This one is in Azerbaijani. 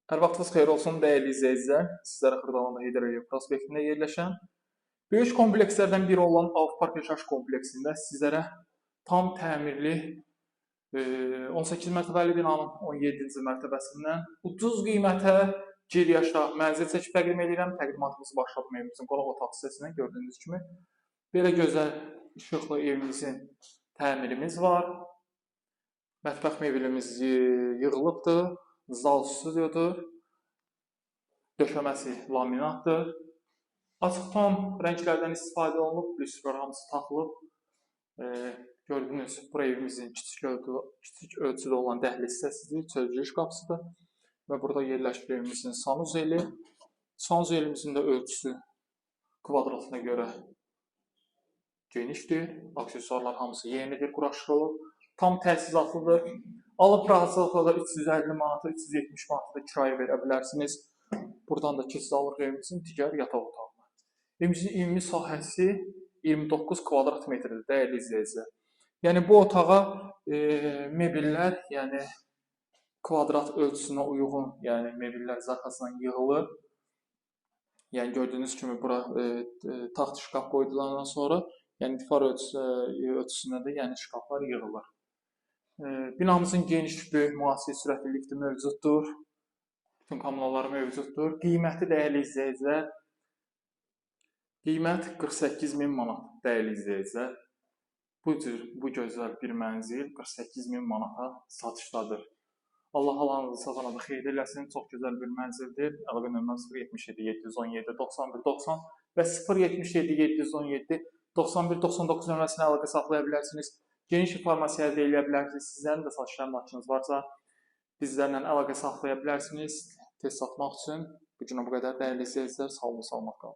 Hər vaxtınız xeyir olsun, dəyərli izləyicilər. Sizlərə Xırdalanda Heydər Əliyev prospektində yerləşən böyük komplekslərdən biri olan Avpark Yaşayış kompleksində sizlərə tam təmirli 18 mərtəbəli binanın 17-ci mərtəbəsindən ucuz qiymətə gir yaşa mənzil çəkib təqdim edirəm. Təqdimatımızı başladım evimizin qonaq otaq hissəsindən gördüyünüz kimi. Belə gözəl işıqlı evimizin təmirimiz var. Mətbəx mebelimiz yığılıbdır. Zal studiodur. Döşəməsi laminatdır. Açıq ton rənglərdən istifadə olunub, lüstrlər hamısı taxılıb. Gördüyünüz bura evimizin kiçik ölçüdə olan dəhliz hissəsidir, çöl giriş qapısıdır və burada yerləşir evimizin sanuzeli. Sanuzelimizin də ölçüsü kvadratına görə genişdir. Aksesuarlar hamısı yenidir, quraşdırılıb. Tam təchizatlıdır. Alıb rahatlıqla da 350 manata, 370 manata da kirayə verə bilərsiniz. Buradan da keçid alırıq evimizin digər yataq otağına. Evimizin ümumi sahəsi 29 kvadrat metrdir, dəyərli izləyicilər. Yəni bu otağa mebellər, yəni kvadrat ölçüsünə uyğun, yəni mebellər zakazla yığılır. Yəni gördüyünüz kimi bura taxt şkaf qoydulandan sonra, yəni divar ölçüsünə də yəni şkaflar yığılır. Binamızın geniş, böyük, müasir sürətli lifti mövcuddur. Bütün kommunalları mövcuddur. Qiyməti dəyərli izləyicilər, qiymət 48.000 manat dəyərli izləyicilər. Bu cür, bu gözəl bir mənzil 48.000 manata satışdadır. Allah alanınızı satana da xeyir eləsin. Çox gözəl bir mənzildir. Əlaqə nömrəm 077 717 91 90 və 077 717 91 99 nömrəsinə əlaqə saxlaya bilərsiniz. Geniş informasiya əldə edə bilərsiniz. Sizlərin də satış əmlakınız varsa, bizlərlə əlaqə saxlaya bilərsiniz. Tez satmaq üçün. Bu günə bu qədər dəyərli izləyicilər. Sağ olun, salamat qalın.